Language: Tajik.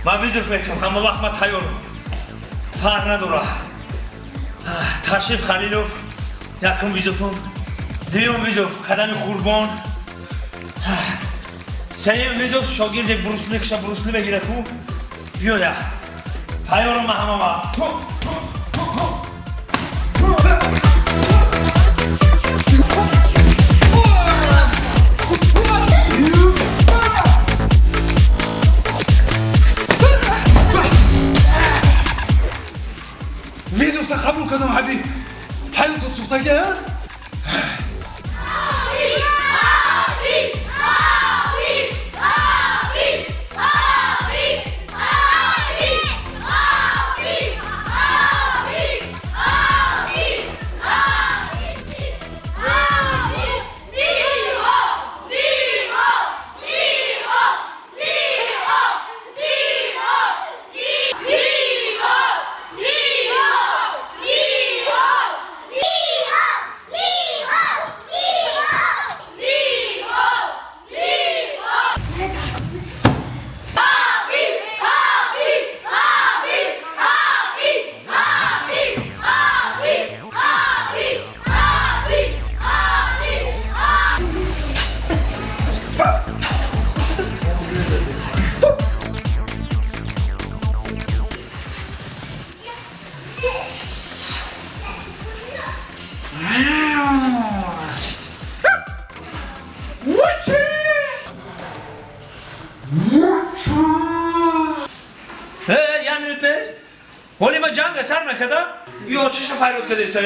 Ман вызов метам, ҳама вақт ман тайёрам. Фарқ надора. Ташриф Халилов, якум вызов ам, дуюм вызов Қадами Қурбон, сеюм вызов шогирди Брусли, хиша Брусли мегира ку биёя. Тайёрам ман ҳама вақт. Вызов та қабул кардам, ҳабиб. Ҳаётот сӯхтагӣ, а? Э, як минут бест. Ҳоли ма ҷанга сар накардам, ё чиша фарёд кардеста?